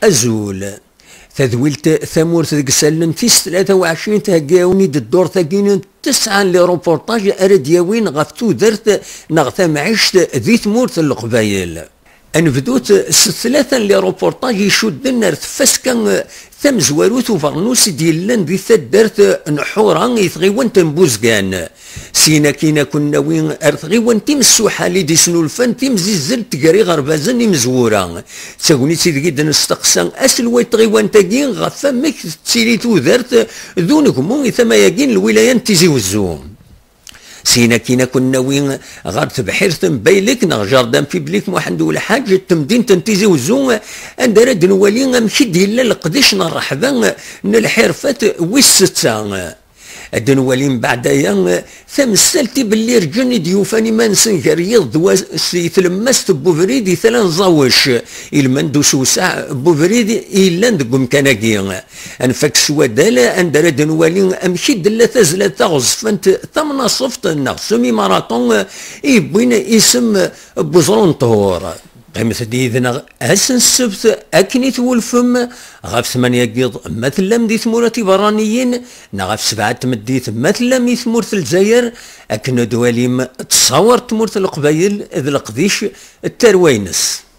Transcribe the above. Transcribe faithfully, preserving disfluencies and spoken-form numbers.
Azul. Tadwilt Tamurt deg isallen tis tlata u ɛecrin thegga-awen-id ddurt-agi n tesɛa n les reportages ara d-yawin ɣef tudert neɣ tamɛict di tmurt n Leqbayel. Ad nebdut s tlata n les reportages icudden ar tfaska tamezwarut ubernus i d-yellan di taddart n Ḥura i tɣiwant n Buzgan. Syin akkin ad ken-nawi ar tɣiwant imessuḥal i d-isnulfan timzizzelt gar iɣerbazen imezwura. D tagnit ideg i d-nesteqsa aselway n tɣiwant-agi ɣef wamek tettili tudert d unegmu i tama-agi n lwilaya n Tizi Wezzu. Syin akkin ad ken-nawi ɣer tebḥirt n Baylek neɣ jardin public Muḥend Ulḥaǧ n temdint n Tizi Wezzu, anda ara d-nwali amek i d-yella leqdic n rreḥba n lḥirfat wis setta. Ad d-nwali mbeɛd aya tamessalt i belli rǧen i d-yufan iman-nsen gar yiḍ d wass i tlemmast n ubrid i tala n Ẓawec, ilmend usewseɛ n ubrid i yellan deg umkan-agi. Ad nfak s wadal anda ara d-nwali amek i d-tella tazla taɣezfant tamnaṣeft neɣ semi-marathon i yewwin isem n Weẓru n Ṭhur. Qqimet-d yid-neɣ ass n ssebt akken i twulfem ɣef tmanya n yiḍ ma tellam di tmura tiberraniyin neɣ ɣef sebɛa n tmeddit ma tellam i tmurt n Lezzayer akken ad twalim ttṣawar n tmurt n Leqbayel d leqdic n tarwa-ines.